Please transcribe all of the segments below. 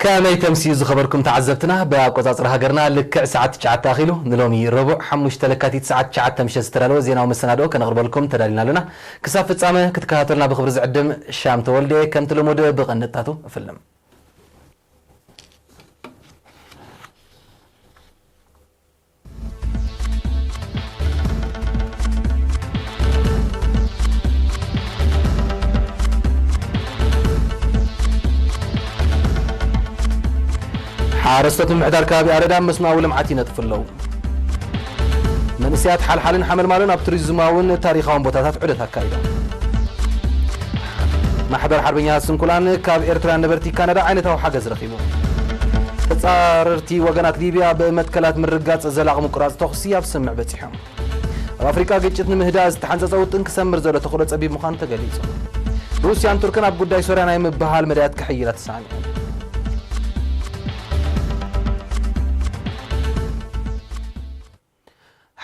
ከመይ ተምስዩ ዝኸበርኩም ተዓዘብትና፣ ብኣቆጻጽራ ሃገርና ልክዕ ሰዓት ትሽዓተ ኣኺሉ። ንሎሚ ረቡዕ ሓሙሽተ ለካቲት ሰዓት ትሽዓተ ምሸት ዝተዳለወ ዜናዊ መሰናድኦ ከነቕርበልኩም ተዳሊና ኣለና። ክሳብ ፍጻመ ክትከታተሉና ብኽብሪ ዝዕድም ሻም ተወልደ፣ ከምቲ ልሙድ ብቐንድታቱ እፍልም። ሓረስቶት ምምሕዳር ከባቢ ኣረዳ መስኖኣዊ ልምዓት ይነጥፉ ኣለዉ። መንእሰያት ሓልሓልን ሓመልማሎን ኣብ ቱሪዝማውን ታሪኻውን ቦታታት ዑደት ኣካይዶም። ማሕበር ሓርበኛ ስንኩላን ካብ ኤርትራ ነበርቲ ካናዳ ዓይነታዊ ሓገዝ ረኺቡ። ተጻረርቲ ወገናት ሊብያ ብመትከላት ምርጋጽ ዘላቒ ምቁራጽ ተኹሲ ኣብ ስምምዕ በጺሖም። ኣብ ኣፍሪቃ ግጭት ንምህዳእ ዝተሓንጸጸ ውጥን ክሰምር ዘሎ ተኽእሎ ጸቢብ ምዃኑ ተገሊጹ። ሩስያን ቱርክን ኣብ ጉዳይ ሶርያ ናይ ምብህሃል መዳያት ክሕይላ ተሰማሚዐን።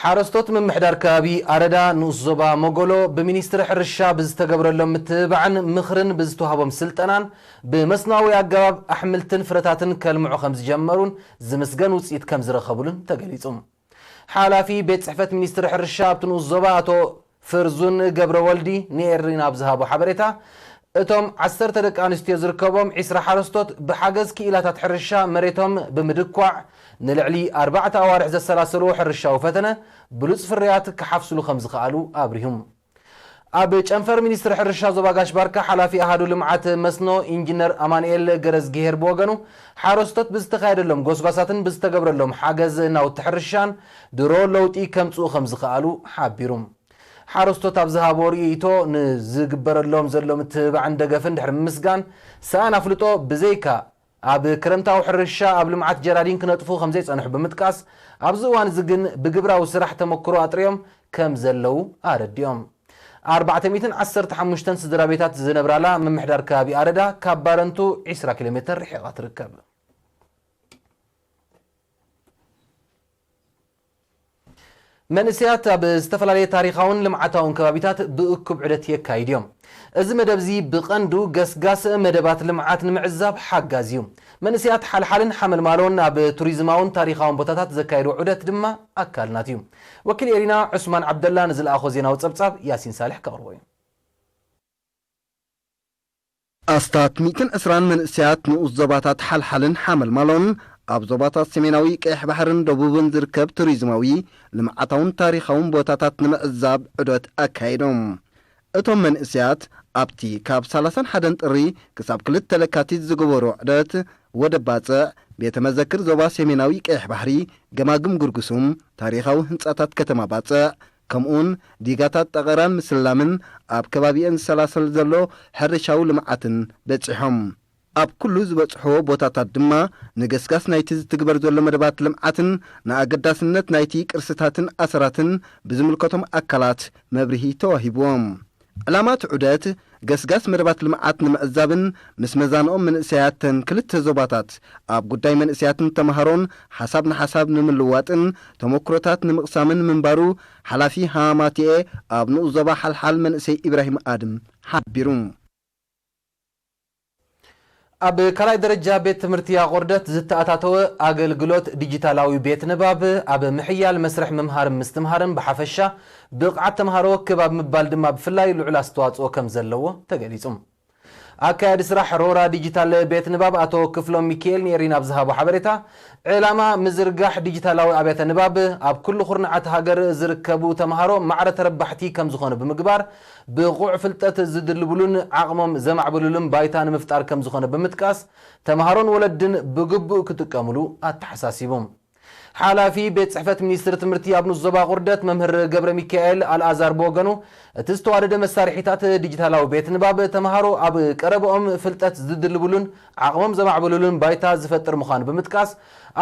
ሓረስቶት ምምሕዳር ከባቢ ኣረዳ ንኡስ ዞባ ሞጎሎ ብሚኒስትሪ ሕርሻ ብዝተገብረሎም ምትብባዕን ምኽርን ብዝተዋህቦም ስልጠናን ብመስናዊ ኣገባብ ኣሕምልትን ፍረታትን ከልምዑ ከም ዝጀመሩን ዝምስገን ውፅኢት ከም ዝረኸብሉን ተገሊጹ። ሓላፊ ቤት ጽሕፈት ሚኒስትሪ ሕርሻ ኣብቲ ንኡስ ዞባ ኣቶ ፍርዙን ገብረ ወልዲ ንኤሪና ኣብ ዝሃቦ ሓበሬታ፣ እቶም ዓሰርተ ደቂ ኣንስትዮ ዝርከቦም ዒስራ ሓረስቶት ብሓገዝ ክኢላታት ሕርሻ መሬቶም ብምድኳዕ ንልዕሊ ኣርባዕተ ኣዋርሕ ዘሰላሰልዎ ሕርሻዊ ፈተነ ብሉጽ ፍርያት ክሓፍስሉ ከም ዝኸኣሉ ኣብሪሁም። ኣብ ጨንፈር ሚኒስትሪ ሕርሻ ዞባ ጋሽ ባርካ ሓላፊ ኣሃዱ ልምዓት መስኖ ኢንጂነር ኣማኑኤል ገረዝግሄር ብወገኑ፣ ሓረስቶት ብዝተኻየደሎም ጎስጓሳትን ብዝተገብረሎም ሓገዝ ናውቲ ሕርሻን ድሮ ለውጢ ከምጽኡ ከም ዝኸኣሉ ሓቢሩ። ሓረስቶት ኣብ ዝሃቦ ርእይቶ ንዝግበረሎም ዘሎ ምትብባዕን ደገፍን ድሕሪ ምምስጋን፣ ሰኣን ኣፍልጦ ብዘይካ ኣብ ክረምታዊ ሕርሻ ኣብ ልምዓት ጀራዲን ክነጥፉ ከም ዘይጸንሑ ብምጥቃስ፣ ኣብዚ እዋን እዚ ግን ብግብራዊ ስራሕ ተመክሮ ኣጥርዮም ከም ዘለዉ ኣረዲኦም። ኣርባዕተ ሚእትን ዓሰርተ ሓሙሽተን ስድራ ቤታት ዝነብራላ ምምሕዳር ከባቢ ኣረዳ ካብ ባረንቱ ዒስራ ኪሎ ሜተር ርሒቓ ትርከብ። መንእሰያት ኣብ ዝተፈላለየ ታሪኻውን ልምዓታውን ከባቢታት ብእኩብ ዑደት የካይዱ እዮም። እዚ መደብ እዚ ብቐንዱ ገስጋስ መደባት ልምዓት ንምዕዛብ ሓጋዚ እዩ። መንእሰያት ሓልሓልን ሓመልማሎን ኣብ ቱሪዝማውን ታሪኻውን ቦታታት ዘካየድዎ ዑደት ድማ ኣካል ናት እዩ። ወኪል ኤሪና ዑስማን ዓብደላ ንዝለኣኾ ዜናዊ ጸብጻብ ያሲን ሳልሕ ከቕርቦ እዩ። ኣስታት ሚእትን ዕስራን መንእሰያት ንኡስ ዞባታት ሓልሓልን ሓመልማሎን ኣብ ዞባታት ሰሜናዊ ቀይሕ ባሕርን ደቡብን ዝርከብ ቱሪዝማዊ ልምዓታውን ታሪኻውን ቦታታት ንምዕዛብ ዑደት ኣካይዶም። እቶም መንእሰያት ኣብቲ ካብ ሰላሳን ሓደን ጥሪ ክሳብ ክልተ ለካቲት ዝገበሮ ዑደት ወደብ ባጽዕ፣ ቤተ መዘክር ዞባ ሰሜናዊ ቀይሕ ባሕሪ፣ ገማግም ጉርጉሱም፣ ታሪኻዊ ህንጻታት ከተማ ባጽዕ፣ ከምኡውን ዲጋታት ጠቐራን ምስላምን ኣብ ከባቢአን ዝሰላሰል ዘሎ ሕርሻዊ ልምዓትን በጺሖም። ኣብ ኩሉ ዝበጽሕዎ ቦታታት ድማ ንገስጋስ ናይቲ ዝትግበር ዘሎ መደባት ልምዓትን ንኣገዳስነት ናይቲ ቅርስታትን ኣሰራትን ብዝምልከቶም ኣካላት መብርሂ ተዋሂብዎም። ዕላማ እቲ ዑደት፣ ገስጋስ መደባት ልምዓት ንምዕዛብን ምስ መዛንኦም መንእሰያት ተን ክልተ ዞባታት ኣብ ጉዳይ መንእሰያትን ተምሃሮን ሓሳብ ንሓሳብ ንምልዋጥን ተመኩሮታት ንምቕሳምን ምንባሩ ሓላፊ ሃማቲኤ ኣብ ንኡስ ዞባ ሓልሓል መንእሰይ ኢብራሂም ኣድም ሓቢሩ። ኣብ ካልኣይ ደረጃ ቤት ትምህርቲ ኣቑርደት ዝተኣታተወ ኣገልግሎት ዲጂታላዊ ቤት ንባብ ኣብ ምሕያል መስርሕ ምምሃርን ምስትምሃርን ብሓፈሻ፣ ብቕዓት ተምሃሮ ክብ ኣብ ምባል ድማ ብፍላይ ልዑል ኣስተዋፅኦ ከም ዘለዎ ተገሊፁ። ኣካያዲ ስራሕ ሮራ ዲጂታል ቤት ንባብ ኣቶ ክፍሎም ሚካኤል ንኤሪና ኣብ ዝሃቦ ሓበሬታ፣ ዕላማ ምዝርጋሕ ዲጂታላዊ ኣብያተ ንባብ ኣብ ኩሉ ኩርናዓት ሃገር ዝርከቡ ተምሃሮ ማዕረ ተረባሕቲ ከም ዝኾኑ ብምግባር፣ ብቑዕ ፍልጠት ዝድልብሉን ዓቕሞም ዘማዕብልሉን ባይታ ንምፍጣር ከም ዝኾነ ብምጥቃስ፣ ተምሃሮን ወለድን ብግቡእ ክጥቀምሉ ኣተሓሳሲቡ። ሓላፊ ቤት ጽሕፈት ሚኒስትሪ ትምህርቲ ኣብ ንኡስ ዞባ ቁርደት መምህር ገብረ ሚካኤል ኣልኣዛር ብወገኑ፣ እቲ ዝተዋደደ መሳርሒታት ዲጂታላዊ ቤት ንባብ ተምሃሮ ኣብ ቀረብኦም ፍልጠት ዝድልብሉን ዓቕሞም ዘማዕብልሉን ባይታ ዝፈጥር ምዃኑ ብምጥቃስ፣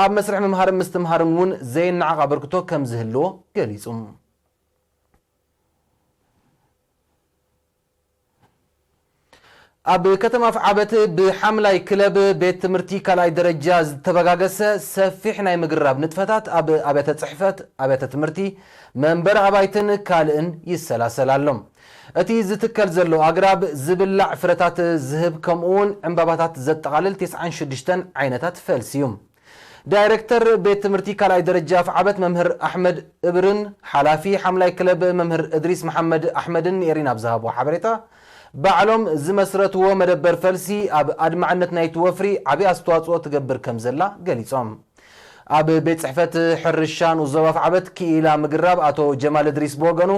ኣብ መስርሕ ምምሃርን ምስትምሃርን እውን ዘይነዓቕ ኣበርክቶ ከም ዝህልዎ ገሊጹ። ኣብ ከተማ ኣፍዓበት ብሓምላይ ክለብ ቤት ትምህርቲ ካልኣይ ደረጃ ዝተበጋገሰ ሰፊሕ ናይ ምግርራብ ንጥፈታት ኣብ ኣብያተ ጽሕፈት፣ ኣብያተ ትምህርቲ፣ መንበሪ ኣባይትን ካልእን ይሰላሰል ኣሎ። እቲ ዝትከል ዘሎ ኣግራብ ዝብላዕ ፍረታት ዝህብ ከምኡውን ዕምባባታት ዘጠቓልል ተስዓን ሽዱሽተን ዓይነታት ፈልሲ እዩ። ዳይሬክተር ቤት ትምህርቲ ካልኣይ ደረጃ ኣፍዓበት መምህር ኣሕመድ እብርን ሓላፊ ሓምላይ ክለብ መምህር እድሪስ መሓመድ ኣሕመድን ንኤሪና ኣብ ዝሃብዎ ሓበሬታ፣ ባዕሎም ዝመስረትዎ መደበር ፈልሲ ኣብ ኣድማዕነት ናይቲ ወፍሪ ዓቢ ኣስተዋጽኦ ትገብር ከም ዘላ ገሊጾም። ኣብ ቤት ጽሕፈት ሕርሻ ንኡስ ዞባ ኣፍዓበት ክኢላ ምግራብ ኣቶ ጀማል እድሪስ ብወገኑ፣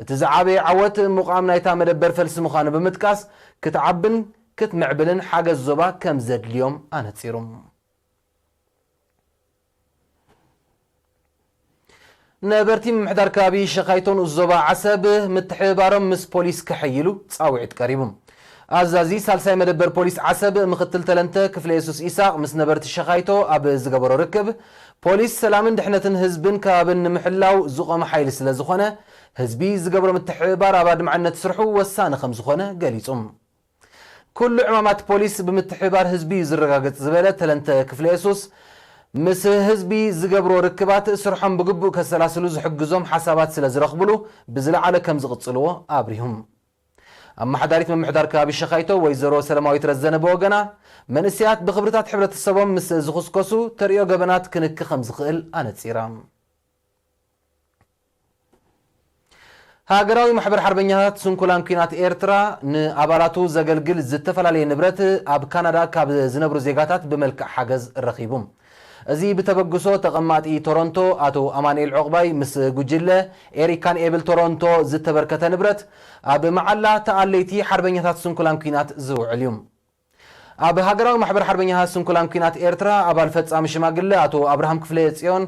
እቲ ዝዓበየ ዓወት ምቋም ናይታ መደበር ፈልሲ ምዃኑ ብምጥቃስ፣ ክትዓብን ክትምዕብልን ሓገዝ ዞባ ከም ዘድልዮም ኣነጺሩ። ነበርቲ ምምሕዳር ከባቢ ሸኻይቶ ንኡስ ዞባ ዓሰብ ምትሕብባሮም ምስ ፖሊስ ከሐይሉ ጻውዒት ቀሪቡ። ኣዛዚ ሳልሳይ መደበር ፖሊስ ዓሰብ ምኽትል ተለንተ ክፍለ የሱስ ኢሳቕ ምስ ነበርቲ ሸኻይቶ ኣብ ዝገበሮ ርክብ፣ ፖሊስ ሰላምን ድሕነትን ህዝብን ከባብን ንምሕላው ዝቖመ ሓይሊ ስለ ዝኾነ፣ ህዝቢ ዝገብሮ ምትሕብባር ኣብ ኣድማዕነት ስርሑ ወሳኒ ከም ዝኾነ ገሊጹ። ኩሉ ዕማማት ፖሊስ ብምትሕብባር ህዝቢ እዩ ዝረጋገጽ ዝበለ ተለንተ ክፍለ የሱስ፣ ምስ ህዝቢ ዝገብሮ ርክባት ስርሖም ብግቡእ ከሰላስሉ ዝሕግዞም ሓሳባት ስለ ዝረኽብሉ ብዝለዓለ ከም ዝቕጽልዎ ኣብሪሁም። ኣመሓዳሪት ምምሕዳር ከባቢ ሸኻይቶ ወይዘሮ ሰለማዊት ረዘነ ብወገና፣ መንእሰያት ብኽብርታት ሕብረተሰቦም ምስ ዝኹስከሱ ተርእዮ ገበናት ክንኪ ከም ዝኽእል ኣነጺራ። ሃገራዊ ማሕበር ሓርበኛታት ስንኩላን ኲናት ኤርትራ ንኣባላቱ ዘገልግል ዝተፈላለየ ንብረት ኣብ ካናዳ ካብ ዝነብሩ ዜጋታት ብመልክዕ ሓገዝ ረኺቡ። እዚ ብተበግሶ ተቐማጢ ቶሮንቶ ኣቶ ኣማኑኤል ዑቕባይ ምስ ጉጅለ ኤሪካን ኤብል ቶሮንቶ ዝተበርከተ ንብረት ኣብ መዓላ ተኣለይቲ ሓርበኛታት ስንኩላን ኲናት ዝውዕል እዩ። ኣብ ሃገራዊ ማሕበር ሓርበኛታት ስንኩላን ኲናት ኤርትራ ኣባል ፈጻሚ ሽማግለ ኣቶ ኣብርሃም ክፍለ ጽዮን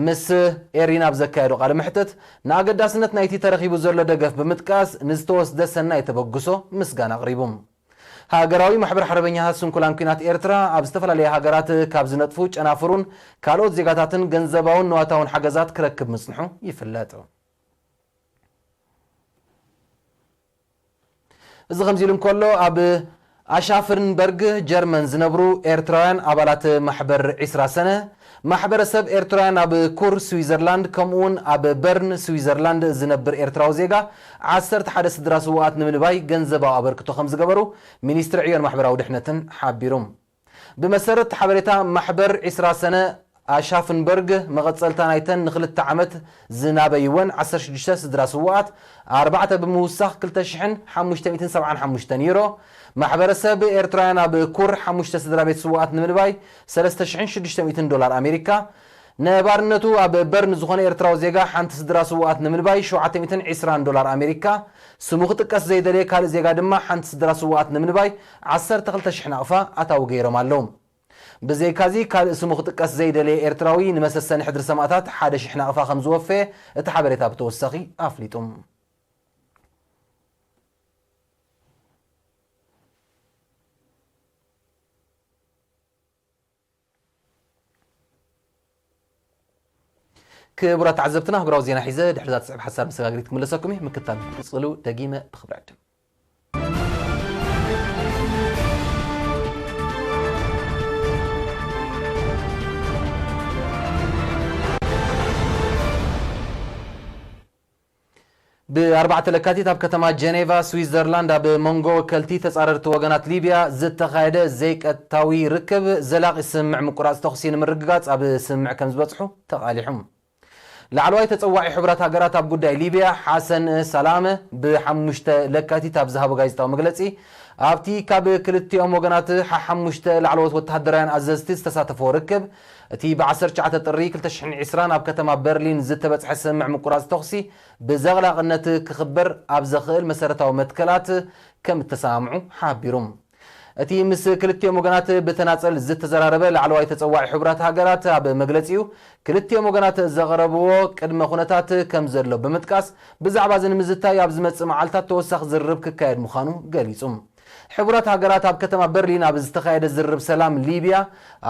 ምስ ኤሪና ኣብ ዘካየዶ ቃለ መሕትት፣ ንኣገዳስነት ናይቲ ተረኺቡ ዘሎ ደገፍ ብምጥቃስ፣ ንዝተወስደ ሰናይ ተበግሶ ምስጋና ኣቕሪቡ። ሃገራዊ ማሕበር ሓርበኛታት ስንኩላን ኲናት ኤርትራ ኣብ ዝተፈላለያ ሃገራት ካብ ዝነጥፉ ጨናፍሩን ካልኦት ዜጋታትን ገንዘባውን ንዋታውን ሓገዛት ክረክብ ምጽንሑ ይፍለጥ። እዚ ከምዚ ኢሉ እንከሎ፣ ኣብ ኣሻፍንበርግ ጀርመን ዝነብሩ ኤርትራውያን ኣባላት ማሕበር ዒስራ ሰነ፣ ማሕበረሰብ ኤርትራውያን ኣብ ኩር ስዊዘርላንድ፣ ከምኡውን ኣብ በርን ስዊዘርላንድ ዝነብር ኤርትራዊ ዜጋ ዓሰርተ ሓደ ስድራ ስውኣት ንምንባይ ገንዘባዊ ኣበርክቶ ከም ዝገበሩ ሚኒስትሪ ዕዮን ማሕበራዊ ድሕነትን ሓቢሩ። ብመሰረት ሓበሬታ ማሕበር ዒስራ ሰነ ኣሻፍንበርግ፣ መቐጸልታ ናይተን ንክልተ ዓመት ዝናበይወን ዓሰርተ ሽዱሽተ ስድራ ስውኣት፣ ኣርባዕተ ብምውሳኽ ክልተ ሽሕን ሓሙሽተ ሚእትን ሰብዓን ሓሙሽተን ዩሮ፣ ማሕበረሰብ ኤርትራውያን ኣብ ኩር ሓሙሽተ ስድራ ቤት ስውኣት ንምንባይ ሰለስተ ሽሕን ሽዱሽተ ሚእትን ዶላር ኣሜሪካ፣ ነባርነቱ ኣብ በርን ዝኾነ ኤርትራዊ ዜጋ ሓንቲ ስድራ ስውኣት ንምንባይ ሸውዓተ ሚእትን ዕስራን ዶላር ኣሜሪካ፣ ስሙ ክጥቀስ ዘይደለየ ካልእ ዜጋ ድማ ሓንቲ ስድራ ስውኣት ንምንባይ ዓሰርተ ክልተ ሽሕ ናቕፋ ኣታዊ ገይሮም ኣለዉ። ብዘይካዚ፣ ካልእ ስሙ ክጥቀስ ዘይደለየ ኤርትራዊ ንመሰሰኒ ሕድሪ ሰማእታት ሓደ ሽሕ ናቕፋ ከም ዝወፈየ እቲ ሓበሬታ ብተወሳኺ ኣፍሊጡ። ክቡራት ተዓዘብትና፣ ኣህጉራዊ ዜና ሒዘ ድሕሪ እዛ ትስዕብ ሓሳብ መሰጋገሪት ክምለሰኩም እየ። ምክታል ክትቅጽሉ ደጊመ ብኽብሪ ዕድም። ብኣርባዕተ ለካቲት ኣብ ከተማ ጀኔቫ ስዊዘርላንድ ኣብ መንጎ ወከልቲ ተጻረርቲ ወገናት ሊብያ ዝተኻየደ ዘይቀጥታዊ ርክብ ዘላቒ ስምምዕ ምቁራጽ ተኹሲ ንምርግጋጽ ኣብ ስምምዕ ከም ዝበጽሑ ተቓሊሑ። ላዕለዋይ ተጸዋዒ ሕቡራት ሃገራት ኣብ ጉዳይ ሊብያ ሓሰን ሰላመ ብሓሙሽተ ለካቲት ኣብ ዝሃቦ ጋዜጣዊ መግለጺ፣ ኣብቲ ካብ ክልቲኦም ወገናት ሓሓሙሽተ ላዕለዎት ወተሃደራውያን ኣዘዝቲ ዝተሳተፍዎ ርክብ፣ እቲ ብ ዓሰርተ ትሽዓተ ጥሪ ክልተ ሽሕን ዕስራን ኣብ ከተማ በርሊን ዝተበጽሐ ስምምዕ ምቁራጽ ተኹሲ ብዘቕላቕነት ክኽበር ኣብ ዘኽእል መሰረታዊ መትከላት ከም እተሰማምዑ ሓቢሩ። እቲ ምስ ክልቲኦም ወገናት ብተናጸል ዝተዘራረበ ላዕለዋይ ተጸዋዒ ሕቡራት ሃገራት ኣብ መግለጺኡ፣ ክልቲኦም ወገናት ዘቕረብዎ ቅድመ ኩነታት ከም ዘሎ ብምጥቃስ፣ ብዛዕባ እዚ ንምዝታይ ኣብ ዝመጽእ መዓልታት ተወሳኺ ዝርርብ ክካየድ ምዃኑ ገሊጹ። ሕቡራት ሃገራት ኣብ ከተማ በርሊን ኣብ ዝተኻየደ ዝርርብ ሰላም ሊብያ፣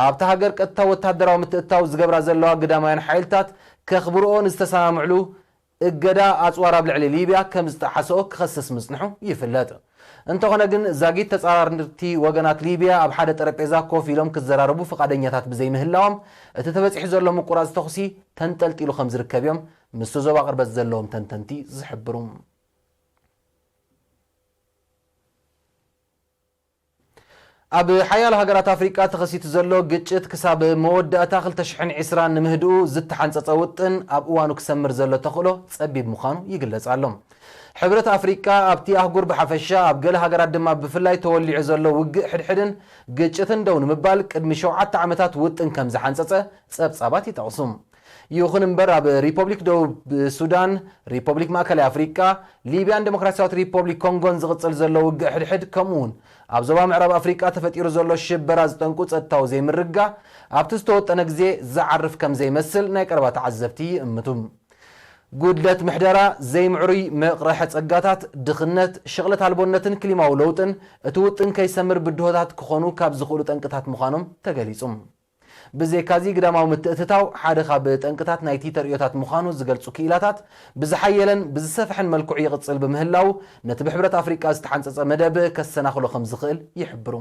ኣብታ ሃገር ቀጥታ ወተሃደራዊ ምትእትታው ዝገብራ ዘለዋ ግዳማውያን ሓይልታት ከኽብርኦ ንዝተሰማምዕሉ እገዳ ኣጽዋር ኣብ ልዕሊ ሊብያ ከም ዝጠሓስኦ ክኸስስ ምጽንሑ ይፍለጥ። እንተኾነ ግን፣ ዛጊት ተጻራርቲ ወገናት ሊብያ ኣብ ሓደ ጠረጴዛ ኮፍ ኢሎም ክዘራረቡ ፍቓደኛታት ብዘይምህላዎም፣ እቲ ተበጺሑ ዘሎ ምቁራጽ ተኹሲ ተንጠልጢሉ ከም ዝርከብ እዮም ምስቲ ዞባ ቅርበት ዘለዎም ተንተንቲ ዝሕብሩ። ኣብ ሓያሎ ሃገራት ኣፍሪቃ ተኸሲቱ ዘሎ ግጭት ክሳብ መወዳእታ ክልተ ሽሕን ዕስራን ንምህድኡ ዝተሓንጸጸ ውጥን ኣብ እዋኑ ክሰምር ዘሎ ተኽእሎ ጸቢብ ምዃኑ ይግለጽ ኣሎ። ሕብረት ኣፍሪቃ ኣብቲ ኣህጉር ብሓፈሻ ኣብ ገለ ሃገራት ድማ ብፍላይ ተወሊዑ ዘሎ ውግእ ሕድሕድን ግጭትን ደው ንምባል ቅድሚ ሸውዓተ ዓመታት ውጥን ከም ዝሓንጸጸ ጸብጻባት ይጠቕሱ። ይኹን እምበር ኣብ ሪፐብሊክ ደቡብ ሱዳን፣ ሪፐብሊክ ማእከላይ ኣፍሪቃ፣ ሊብያን ዴሞክራሲያዊት ሪፐብሊክ ኮንጎን ዝቕጽል ዘሎ ውግእ ሕድሕድ ከምኡ እውን ኣብ ዞባ ምዕራብ ኣፍሪቃ ተፈጢሩ ዘሎ ሽበራ ዝጠንቁ ጸጥታዊ ዘይምርግጋእ ኣብቲ ዝተወጠነ ግዜ ዝዓርፍ ከም ዘይመስል ናይ ቀረባ ተዓዘብቲ ይእምቱ። ጉድለት ምሕደራ፣ ዘይምዕሩይ መቕረሐ ጸጋታት፣ ድኽነት፣ ሽቕለት ኣልቦነትን ክሊማዊ ለውጥን እቲ ውጥን ከይሰምር ብድሆታት ክኾኑ ካብ ዝኽእሉ ጠንቅታት ምዃኖም ተገሊጹ። ብዘይካዚ ግዳማዊ ምትእትታው ሓደ ካብ ጠንቅታት ናይቲ ተርእዮታት ምዃኑ ዝገልጹ ክኢላታት ብዝሓየለን ብዝሰፍሐን መልክዑ ይቕጽል ብምህላው ነቲ ብሕብረት ኣፍሪቃ ዝተሓንጸጸ መደብ ከሰናኽሎ ከም ዝኽእል ይሕብሩ።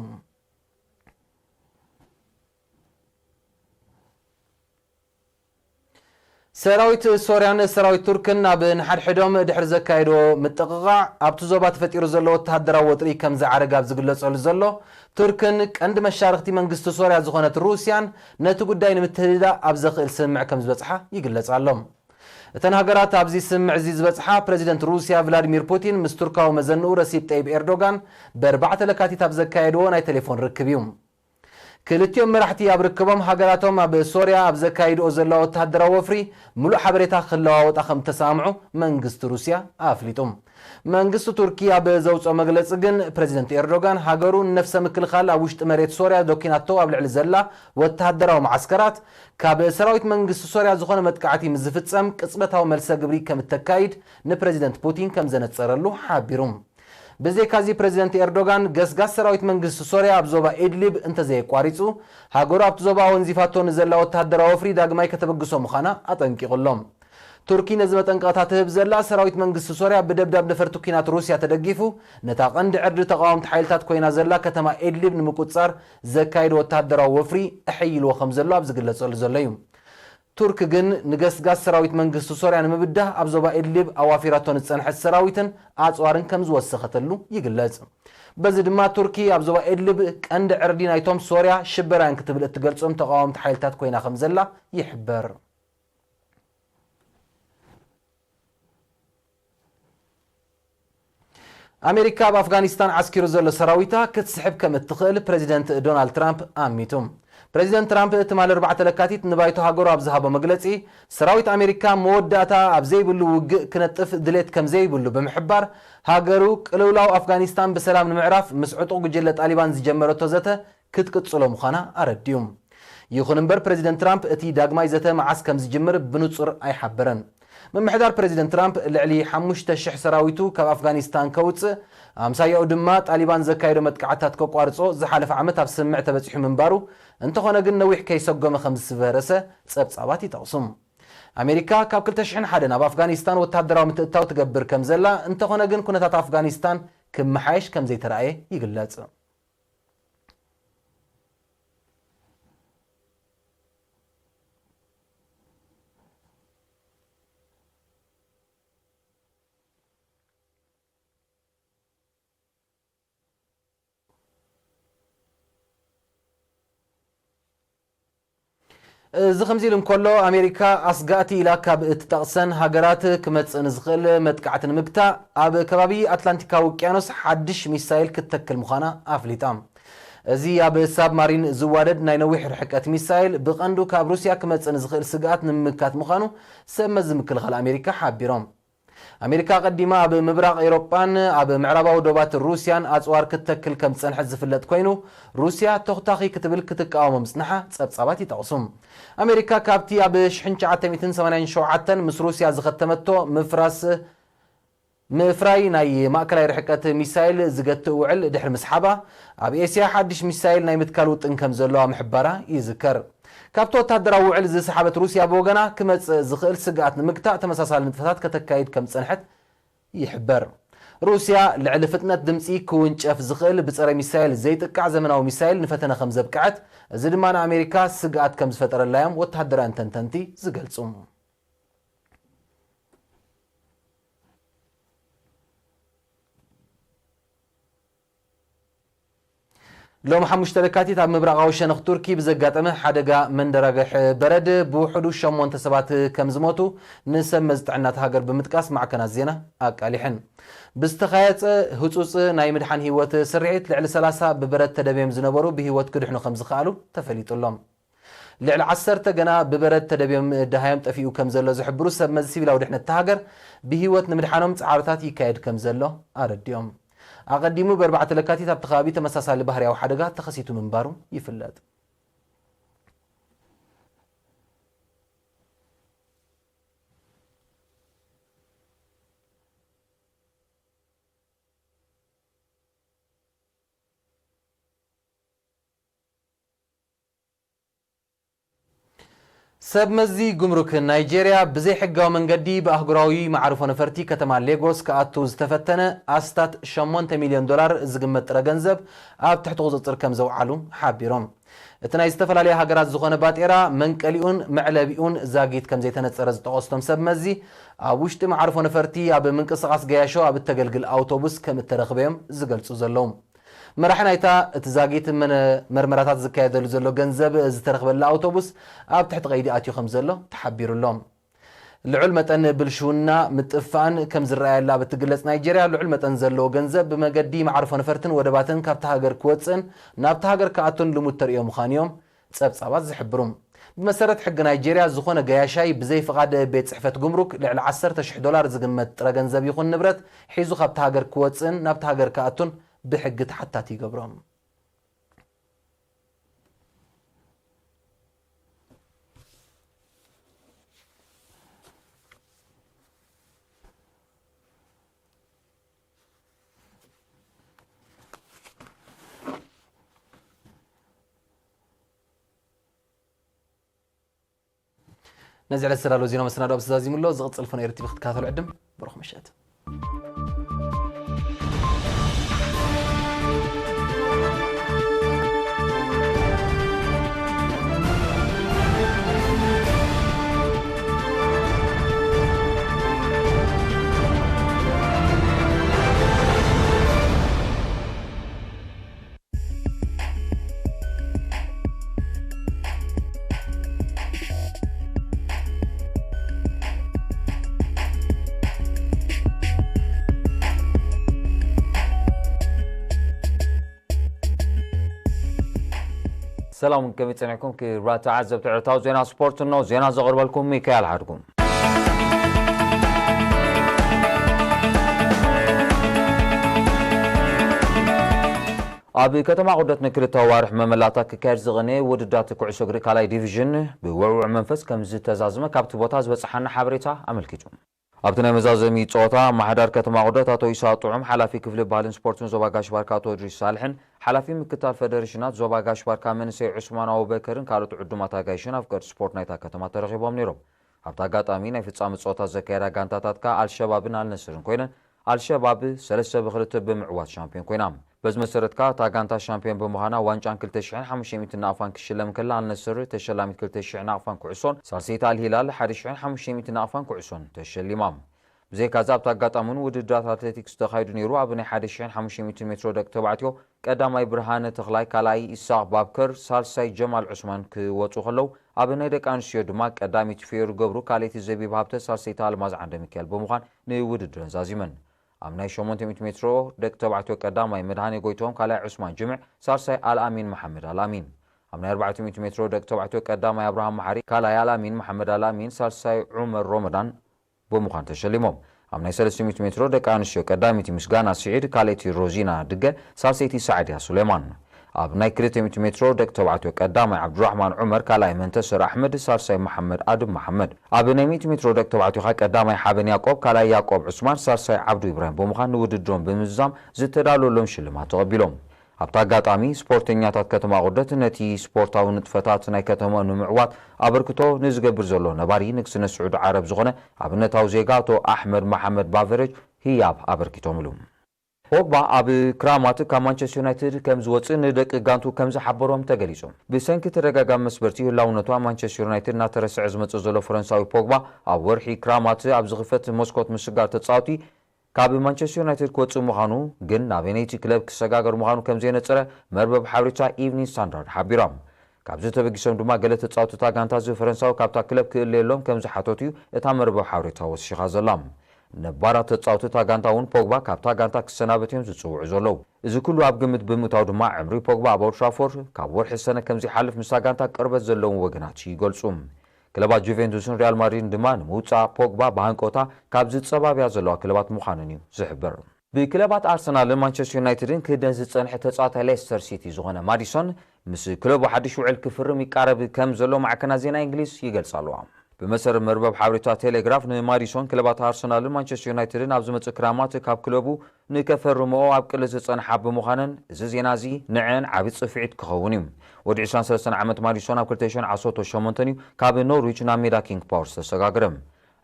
ሰራዊት ሶርያን ሰራዊት ቱርክን ኣብ ንሓድሕዶም ድሕሪ ዘካየድዎ ምጥቕቓዕ ኣብቲ ዞባ ተፈጢሩ ዘሎ ወተሃደራዊ ወጥሪ ከም ዝዓረግ ኣብ ዝግለጸሉ ዘሎ ቱርክን ቀንዲ መሻርኽቲ መንግስቲ ሶርያ ዝኾነት ሩስያን ነቲ ጉዳይ ንምትህድዳእ ኣብ ዘኽእል ስምምዕ ከም ዝበጽሓ ይግለጽ ኣሎ። እተን ሃገራት ኣብዚ ስምምዕ እዚ ዝበጽሓ ፕረዚደንት ሩስያ ቭላዲሚር ፑቲን ምስ ቱርካዊ መዘንኡ ረሲፕ ጠይብ ኤርዶጋን ብኣርባዕተ ለካቲት ኣብ ዘካየድዎ ናይ ቴሌፎን ርክብ እዩ። ክልቲኦም መራሕቲ ኣብ ርክቦም ሃገራቶም ኣብ ሶርያ ኣብ ዘካይድኦ ዘለዋ ወተሃደራዊ ወፍሪ ምሉእ ሓበሬታ ክለዋወጣ ከም ተሰማምዑ መንግስቲ ሩስያ ኣፍሊጡ። መንግስቲ ቱርኪ ኣብ ዘውፅኦ መግለፂ ግን ፕረዚደንት ኤርዶጋን ሃገሩ ንነፍሰ ምክልኻል ኣብ ውሽጢ መሬት ሶርያ ዶኪናቶ ኣብ ልዕሊ ዘላ ወተሃደራዊ መዓስከራት ካብ ሰራዊት መንግስቲ ሶርያ ዝኾነ መጥቃዕቲ ምስ ዝፍፀም ቅፅበታዊ መልሰ ግብሪ ከም እተካይድ ንፕረዚደንት ፑቲን ከም ዘነፀረሉ ሓቢሩ። ብዘይካዚ ፕረዚደንት ኤርዶጋን ገስጋስ ሰራዊት መንግስቲ ሶርያ ኣብ ዞባ ኢድሊብ እንተዘየቋሪፁ ሃገሩ ኣብቲ ዞባ ኣወንዚፋቶ ንዘላ ወተሃደራዊ ወፍሪ ዳግማይ ከተበግሶ ምዃና ኣጠንቂቑ ኣሎ። ቱርኪ ነዚ መጠንቀቕታ ትህብ ዘላ ሰራዊት መንግስቲ ሶርያ ብደብዳብ ነፈርቲ ኲናት ሩስያ ተደጊፉ ነታ ቀንዲ ዕርዲ ተቓወምቲ ሓይልታት ኮይና ዘላ ከተማ ኢድሊብ ንምቁፅፃር ዘካየዶ ወተሃደራዊ ወፍሪ ኣሐይልዎ ከም ዘሎ ኣብ ዝግለጸሉ ዘሎ እዩ። ቱርክ ግን ንገስጋስ ሰራዊት መንግስቲ ሶርያ ንምብዳህ ኣብ ዞባ ኢድሊብ ኣዋፊራቶ ንዝጸንሐት ሰራዊትን ኣጽዋርን ከም ዝወሰኸተሉ ይግለጽ። በዚ ድማ ቱርኪ ኣብ ዞባ ኢድሊብ ቀንዲ ዕርዲ ናይቶም ሶርያ ሽበራውያን ክትብል እትገልጾም ተቓወምቲ ሓይልታት ኮይና ከም ዘላ ይሕበር። ኣሜሪካ ኣብ ኣፍጋኒስታን ዓስኪሩ ዘሎ ሰራዊታ ክትስሕብ ከም እትኽእል ፕረዚደንት ዶናልድ ትራምፕ ኣሚቱ። ፕረዚደንት ትራምፕ ትማሊ ኣርባዕተ ለካቲት ንባይቶ ሃገሩ ኣብ ዝሃቦ መግለጺ፣ ሰራዊት ኣሜሪካ መወዳእታ ኣብ ዘይብሉ ውግእ ክነጥፍ ድሌት ከም ዘይብሉ ብምሕባር፣ ሃገሩ ቅልውላው ኣፍጋኒስታን ብሰላም ንምዕራፍ ምስ ዕጡቕ ጉጅለ ጣሊባን ዝጀመረቶ ዘተ ክትቅጽሎ ምዃና ኣረዲኡ። ይኹን እምበር ፕረዚደንት ትራምፕ እቲ ዳግማይ ዘተ መዓስ ከም ዝጅምር ብንጹር ኣይሓበረን። ምምሕዳር ፕረዚደንት ትራምፕ ልዕሊ ሓሙሽተ ሽሕ ሰራዊቱ ካብ ኣፍጋኒስታን ከውጽእ፣ ኣምሳያኡ ድማ ጣሊባን ዘካየዶ መጥቃዕትታት ከቋርጾ ዝሓለፈ ዓመት ኣብ ስምምዕ ተበጺሑ ምንባሩ፣ እንተኾነ ግን ነዊሕ ከይሰጎመ ከም ዝፈረሰ ጸብጻባት ይጠቕሱ። ኣሜሪካ ካብ ክልተ ሽሕን ሓደን ኣብ ኣፍጋኒስታን ወተሃደራዊ ምትእትታው ትገብር ከም ዘላ፣ እንተኾነ ግን ኩነታት ኣፍጋኒስታን ክመሓየሽ ከም ዘይተራእየ ይግለጽ። እዚ ከምዚ ኢሉ እንከሎ፣ ኣሜሪካ ኣስጋእቲ ኢላ ካብ እትጠቕሰን ሃገራት ክመጽእ ንዝኽእል መጥቃዕቲ ንምግታእ፣ ኣብ ከባቢ ኣትላንቲካዊ ውቅያኖስ ሓድሽ ሚሳይል ክትተክል ምዃና ኣፍሊጣ። እዚ ኣብ ሳብማሪን ዝዋደድ ናይ ነዊሕ ርሕቀት ሚሳይል፣ ብቐንዱ ካብ ሩስያ ክመጽእ ንዝኽእል ስግኣት ንምምካት ምዃኑ ሰብ መዚ ምክልኻል ኣሜሪካ ሓቢሮም። ኣሜሪካ ኣቐዲማ ኣብ ምብራቕ ኤውሮጳን ኣብ ምዕራባዊ ዶባት ሩስያን ኣጽዋር ክትተክል ከም ዝጸንሐት ዝፍለጥ ኮይኑ፣ ሩስያ ተኹታኺ ክትብል ክትቃወሞ ምጽንሓ ጸብጻባት ይጠቕሱ። ኣሜሪካ ካብቲ ኣብ ሽሕን ትሽዓተ ሚእትን ሰማንያን ሸውዓተን ምስ ሩስያ ዝኸተመቶ ምፍራስ፣ ምፍራይ ናይ ማእከላይ ርሕቀት ሚሳይል ዝገትእ ውዕል ድሕሪ ምስሓባ፣ ኣብ ኤስያ ሓድሽ ሚሳይል ናይ ምትካል ውጥን ከም ዘለዋ ምሕባራ ይዝከር። ካብቲ ወተሃደራዊ ውዕል ዝሰሓበት ሩስያ ብወገና ክመጽእ ዝኽእል ስግኣት ንምግታእ ተመሳሳሊ ንጥፈታት ከተካይድ ከም ዝጸንሐት ይሕበር። ሩስያ ልዕሊ ፍጥነት ድምጺ ክውንጨፍ ዝኽእል ብጸረ ሚሳይል ዘይጥቃዕ ዘመናዊ ሚሳይል ንፈተነ ከም ዘብቅዐት፣ እዚ ድማ ንኣሜሪካ ስግኣት ከም ዝፈጠረላ እዮም ወተሃደራውያን ተንተንቲ ዝገልጹ። ሎም ሓሙሽተ ለካቲት ኣብ ምብራቓዊ ሸነኽ ቱርኪ ብዘጋጠመ ሓደጋ መንደራግሕ በረድ ብውሕዱ ሸሞንተ ሰባት ከም ዝሞቱ ንሰብ መዚ ጥዕና እታ ሃገር ብምጥቃስ ማዕከናት ዜና ኣቃሊሐን። ብዝተኻየጸ ህጹጽ ናይ ምድሓን ህይወት ስርሒት ልዕሊ ሰላሳ ብበረድ ተደብዮም ዝነበሩ ብህይወት ክድሕኑ ከም ዝኸኣሉ ተፈሊጡ ኣሎ። ልዕሊ ዓሰርተ ገና ብበረድ ተደብዮም ደሃዮም ጠፊኡ ከም ዘሎ ዝሕብሩ ሰብ መዚ ሲቪላዊ ድሕነት እታ ሃገር ብህይወት ንምድሓኖም ጻዕርታት ይካየድ ከም ዘሎ ኣረዲኦም። ኣቐዲሙ ብኣርባዕተ ለካቲት ኣብቲ ከባቢ ተመሳሳሊ ባህርያዊ ሓደጋ ተኸሲቱ ምንባሩ ይፍለጥ። ሰብ መዚ ጉምሩክ ናይጄርያ ብዘይሕጋዊ መንገዲ ብኣህጉራዊ መዓርፎ ነፈርቲ ከተማ ሌጎስ ክኣቱ ዝተፈተነ ኣስታት ሸሞንተ ሚልዮን ዶላር ዝግመት ጥረ ገንዘብ ኣብ ትሕቲ ቁጽጽር ከም ዘውዓሉ ሓቢሮም። እቲ ናይ ዝተፈላለያ ሃገራት ዝኾነ ባጤራ መንቀሊኡን መዕለቢኡን ዛጊት ከም ዘይተነጸረ ዝጠቐስቶም ሰብ መዚ፣ ኣብ ውሽጢ መዓርፎ ነፈርቲ ኣብ ምንቅስቓስ ገያሾ ኣብ እተገልግል ኣውቶቡስ ከም እተረኽበ እዮም ዝገልጹ ዘለዉ። መራሒ ናይታ እቲ ዛጊት መነ-፣ መርመራታት ዝካየደሉ ዘሎ ገንዘብ ዝተረኽበላ ኣውቶቡስ ኣብ ትሕቲ ቀይዲ ኣትዩ ከም ዘሎ ተሓቢሩ ኣሎ። ልዑል መጠን ብልሽውና ምጥፋእን ከም ዝረኣየላ ኣብ እትግለጽ ናይጄርያ፣ ልዑል መጠን ዘለዎ ገንዘብ ብመገዲ መዓርፎ ነፈርትን ወደባትን ካብታ ሃገር ክወጽእን ናብታ ሃገር ክኣቱን ልሙድ ተርእዮ ምዃኑ እዮም ጸብጻባት ዝሕብሩ። ብመሰረት ሕጊ ናይጄርያ፣ ዝኾነ ገያሻይ ብዘይ ፍቓድ ቤት ጽሕፈት ጉምሩክ ልዕሊ ዓሰርተ ሽሕ ዶላር ዝግመት ጥረ ገንዘብ ይኹን ንብረት ሒዙ ካብታ ሃገር ክወጽእን ናብታ ሃገር ክኣቱን ብሕጊ ተሓታቲ ይገብሮም። ነዚ ዕለት ዝተዳለወ ዜና መሰናዶ ኣብዚ ተዛዚሙ ኣሎ። ዝቕጽል ፎን ኤሪ ቲቪ ክትከታተሉ ዕድም። ብሩኽ ምሸት። ሰላም፣ ከመይ ጸኒሕኩም ክቡራት ተዓዘብቲ ዕለታዊ ዜና ስፖርት ነው። ዜና ዘቕርበልኩም ሚካኤል ሓድጉ። ኣብ ከተማ ቁደት ንክልተ ኣዋርሕ መመላታ ክካየድ ዝቐነየ ውድዳት ኩዕሶ እግሪ ካልኣይ ዲቪዥን ብውዕውዕ መንፈስ ከም ዝተዛዘመ ካብቲ ቦታ ዝበጽሓና ሓበሬታ ኣመልኪቱ። ኣብቲ ናይ መዛዘሚ ጸወታ ኣመሓዳሪ ከተማ ቁደት ኣቶ ኢሳ ጥዑም፣ ሓላፊ ክፍሊ ባህልን ስፖርትን ዞባ ጋሽ ባርካ ኣቶ እድሪስ ሳልሕን ሓላፊ ምክትታል ፈደሬሽናት ዞባ ጋሽ ባርካ መንእሰይ ዑስማን ኣቡበከርን ካልኦት ዕዱማት ኣጋይሽን ኣፍቀርቲ ስፖርት ናይታ ከተማ ተረኺቦም ነይሮም። ኣብቲ ኣጋጣሚ ናይ ፍጻመ ጸወታ ዘካየዳ ጋንታታት ከኣ ኣልሸባብን ኣልነስርን ኮይነን ኣልሸባብ ሰለስተ ብክልተ ብምዕዋት ሻምፒዮን ኮይና። በዚ መሰረት ከኣ እታ ጋንታ ሻምፒዮን ብምዃና ዋንጫን ክልተ ሽሕን ሓሙሽተ ሚእትን ናቕፋን ክሽለም እንከላ ኣልነስር ተሸላሚት ክልተ ሽሕ ናቕፋን ኩዕሶን ሳልሰይቲ ኣልሂላል ሓደ ሽሕን ሓሙሽተ ሚእትን ናቕፋን ኩዕሶን ተሸሊማ። ብዘይካዚ ኣብቲ ኣጋጣሚ እውን ውድድራት ኣትሌቲክስ ተኻይዱ ነይሩ። ኣብ ናይ ሓደ ሽሕን ሓሙሽተ ሚእትን ሜትሮ ደቂ ተባዕትዮ ቀዳማይ ብርሃነ ተኽላይ፣ ካልኣይ ኢሳቕ ባብከር፣ ሳልሳይ ጀማል ዑስማን ክወጹ ከለዉ፣ ኣብ ናይ ደቂ ኣንስትዮ ድማ ቀዳሚት ፍዮሪ ገብሩ፣ ካልኣይቲ ዘቢብ ሃብተ፣ ሳልሰይቲ ኣልማዝ ዓንደ ሚካኤል ብምዃን ንውድድረን ዛዚመን። ኣብ ናይ ሸሞንተ ሚእቲ ሜትሮ ደቂ ተባዕትዮ ቀዳማይ መድሃኔ ጎይትኦም፣ ካልኣይ ዑስማን ጅምዕ፣ ሳልሳይ ኣልኣሚን መሓመድ ኣልኣሚን። ኣብ ናይ ኣርባዕተ ሚእቲ ሜትሮ ደቂ ተባዕትዮ ቀዳማይ ኣብርሃም መሓሪ፣ ካልኣይ ኣልኣሚን መሓመድ ኣልኣሚን፣ ሳልሳይ ዑመር ሮመዳን፣ ብምዃን ተሸሊሞም። ኣብ ናይ ሰለስተ ሚእቲ ሜትሮ ደቂ ኣንስትዮ ቀዳመይቲ ምስጋና ስዒድ፣ ካልኣይቲ ሮዚና ድገ፣ ሳልሰይቲ ሳዕድያ ሱሌማን። ኣብ ናይ ክልተ ሚእቲ ሜትሮ ደቂ ተባዕትዮ ቀዳማይ ዓብዱራሕማን ዑመር፣ ካልኣይ መንተሰር ኣሕመድ፣ ሳልሳይ መሓመድ ኣድም መሓመድ። ኣብ ናይ ሚእቲ ሜትሮ ደቂ ተባዕትዮ ኸኣ ቀዳማይ ሓበን ያቆብ፣ ካልኣይ ያቆብ ዑስማን፣ ሳልሳይ ዓብዱ ኢብራሂም ብምዃን ንውድድሮም ብምዝዛም ዝተዳለወሎም ሽልማት ተቐቢሎም። ኣብቲ ኣጋጣሚ ስፖርተኛታት ከተማ ቁደት ነቲ ስፖርታዊ ንጥፈታት ናይ ከተማ ንምዕዋት ኣበርክቶ ንዝገብር ዘሎ ነባሪ ንግስነት ስዑዲ ዓረብ ዝኾነ ኣብነታዊ ዜጋ ኣቶ ኣሕመድ መሓመድ ባቨረጅ ህያብ ኣበርኪቶምሉ። ፖግባ ኣብ ክራማት ካብ ማንቸስተር ዩናይትድ ከም ዝወፅእ ንደቂ ጋንቱ ከም ዝሓበሮም ተገሊጹ። ብሰንኪ ተደጋጋሚ መስበርቲ ህላውነቱ ኣብ ማንቸስተር ዩናይትድ እናተረስዐ ዝመጽእ ዘሎ ፈረንሳዊ ፖግባ ኣብ ወርሒ ክራማት ኣብ ዝኽፈት መስኮት ምስጋር ተጻወቲ ካብ ማንቸስተር ዩናይትድ ክወጽእ ምዃኑ፣ ግን ናበየነይቲ ክለብ ክሰጋገር ምዃኑ ከም ዘየነጸረ መርበብ ሓበሬታ ኢቭኒንግ ስታንዳርድ ሓቢሮም። ካብዚ ተበጊሶም ድማ ገለ ተጻወትቲ እታ ጋንታ፣ እዚ ፈረንሳዊ ካብታ ክለብ ክእለየሎም ከም ዝሓተቱ እዩ እታ መርበብ ሓበሬታ ወሲኻ ዘላ። ነባራት ተጻወትቲ እታ ጋንታ እውን ፖግባ ካብታ ጋንታ ክሰናበት እዮም ዝጽውዑ ዘለዉ። እዚ ኩሉ ኣብ ግምት ብምእታው ድማ ዕምሪ ፖግባ ኣብ ኦልትራፎርድ ካብ ወርሒ ሰነ ከም ዘይሓልፍ ምስታ ጋንታ ቅርበት ዘለዎም ወገናት ይገልጹ። ክለባት ጁቬንቱስን ሪያል ማድሪድን ድማ ንምውጻእ ፖግባ ብሃንቀውታ ካብ ዝጸባብያ ዘለዋ ክለባት ምዃነን እዩ ዝሕብር። ብክለባት ኣርሰናልን ማንቸስተር ዩናይትድን ክህደን ዝጸንሐ ተጻዋታይ ሌስተር ሲቲ ዝኾነ ማዲሶን ምስ ክለቡ ሓድሽ ውዕል ክፍርም ይቃረብ ከም ዘሎ ማዕከናት ዜና እንግሊዝ ይገልጻ ኣለዋ። ብመሰረት መርበብ ሓበሬታ ቴሌግራፍ፣ ንማዲሶን ክለባት ኣርሰናልን ማንቸስተር ዩናይትድን ኣብ ዝመጽእ ክራማት ካብ ክለቡ ንከፈርምኦ ኣብ ቅልስ ዝጸንሓ ብምዃነን፣ እዚ ዜና እዚ ንዐን ዓቢ ጽፍዒት ክኸውን እዩ። ወዲ ዕስራን ሰለስተን ዓመት ማዲሶን ኣብ ክልተ ሽሕን ዓሰርተ ሸሞንተን እዩ ካብ ኖርዊች ናብ ሜዳ ኪንግ ፓወር ዝተሰጋገረ።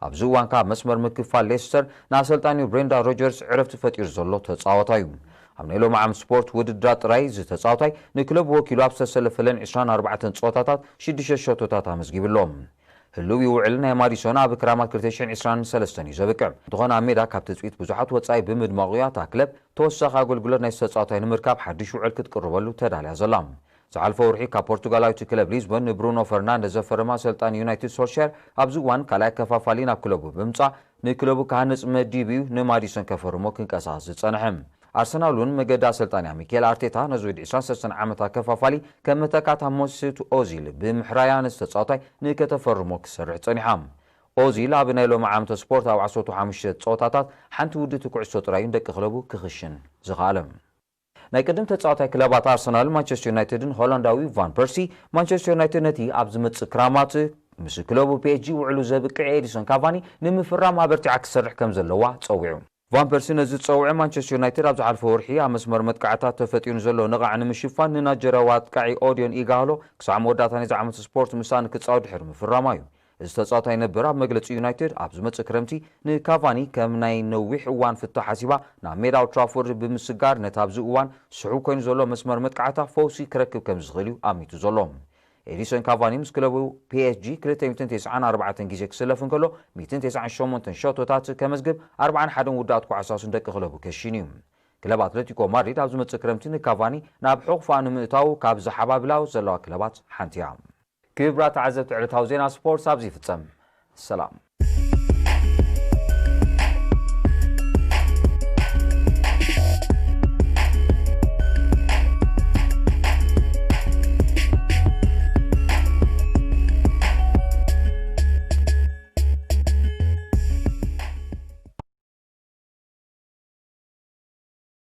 ኣብዚ እዋን ካብ መስመር ምክፋል ሌስተር ንኣሰልጣኒኡ ብሬንዳ ሮጀርስ ዕረፍቲ ፈጢሩ ዘሎ ተጻዋታይ እዩ። ኣብ ናይ ሎሚ ዓመት ስፖርት ውድድራት ጥራይ እዚ ተጻዋታይ ንክለቡ ወኪሉ ኣብ ዝተሰለፈለን ዕስራን ኣርባዕተን ጸወታታት ሽዱሽተ ሸቶታት ኣመዝጊቡ ኣሎ። ህልዊ ውዕል ናይ ማዲሶን ኣብ ክራማት ክልተ ሽሕን ዕስራን ሰለስተን እዩ ዘብቅዕ። እንተኾነ ኣብ ሜዳ ካብ ትጽቢት ብዙሓት ወጻኢ ብምድማቑ እያ እታ ክለብ ተወሳኺ ኣገልግሎት ናይ ተጻዋታይ ንምርካብ ሓድሽ ውዕል ክትቅርበሉ ተዳልያ ዘላ። ዝሓለፈ ወርሒ ካብ ፖርቱጋላዊት ክለብ ሊዝበን ንብሩኖ ፈርናንደዝ ዘፈረማ ኣሰልጣኒ ዩናይትድ ሶልሻየር ኣብዚ እዋን ካልኣይ ኣከፋፋሊ ናብ ክለቡ ብምጻእ ንክለቡ ክሃንጽ መዲቡ እዩ ንማዲሶን ከፈርሞ ክንቀሳቐስ ዝጸንሐ። ኣርሰናል እውን መገዲ ኣሰልጣኒኣ ሚኬል ኣርቴታ ነዚ ወዲ ዕስራን ሰለስተን ዓመት ኣከፋፋሊ ከም መተካእታ ሞሲት ኦዚል ብምሕራያ ነዚ ተጻዋታይ ንከተፈርሞ ክሰርሕ ጸኒሓ። ኦዚል ኣብ ናይ ሎሚ ዓመተ ስፖርት ኣብ ዓሰርተ ሓሙሽተ ጸወታታት ሓንቲ ውድቲ ኩዕሶ ጥራይ እዩ ንደቂ ክለቡ ክኽሽን ዝኸኣለ። ናይ ቅድም ተጻዋታይ ክለባት ኣርሰናል፣ ማንቸስተር ዩናይትድን ሆላንዳዊ ቫን ፐርሲ፣ ማንቸስተር ዩናይትድ ነቲ ኣብ ዝመጽእ ክራማት ምስ ክለቡ ፒ ኤስ ጂ ውዕሉ ዘብቅዕ ኤዲሰን ካቫኒ ንምፍራም ኣበርቲዓ ክሰርሕ ከም ዘለዋ ጸዊዑ። ቫን ፐርሲ ነዚ ዝጸውዐ፣ ማንቸስተር ዩናይትድ ኣብ ዝሓለፈ ወርሒ ኣብ መስመር መጥቃዕታት ተፈጢሩ ዘሎ ነቓዕ ንምሽፋን ንናይጀርያዊ ኣጥቃዒ ኦዲዮን ኢጋሎ ክሳዕ መወዳእታ ናይዚ ዓመት ስፖርት ምሳእ ንክጻወት ድሕሪ ምፍራማ እዩ። እዚ ተጻዋታይ ነበር ኣብ መግለጺ፣ ዩናይትድ ኣብ ዝመጽእ ክረምቲ ንካቫኒ ከም ናይ ነዊሕ እዋን ፍታሕ ሓሲባ ናብ ሜዳ ኦልትራፎርድ ብምስጋር ነቲ ኣብዚ እዋን ስሑው ኮይኑ ዘሎ መስመር መጥቃዕታ ፈውሲ ክረክብ ከም ዝኽእል እዩ ኣሚቱ ዘሎ። ኤዲሰን ካቫኒ ምስ ክለቡ ፒ ኤስ ጂ ክልተ ሚእትን ተስዓን ኣርባዕተን ግዜ ክስለፍ እንከሎ፣ ሚእትን ተስዓን ሸሞንተን ሸቶታት ከመዝግብ፣ ኣርባዓን ሓደን ውዳኣት ኳዕሳሱ ንደቂ ክለቡ ከሽን እዩ። ክለብ ኣትለቲኮ ማድሪድ ኣብ ዝመጽእ ክረምቲ ንካቫኒ ናብ ሕቑፋ ንምእታው ካብ ዝሓባብላ ዘለዋ ክለባት ሓንቲ እያ። ክቡራት ተዓዘብቲ፣ ዕለታዊ ዜና ስፖርት ኣብዚ ይፍጸም። ሰላም።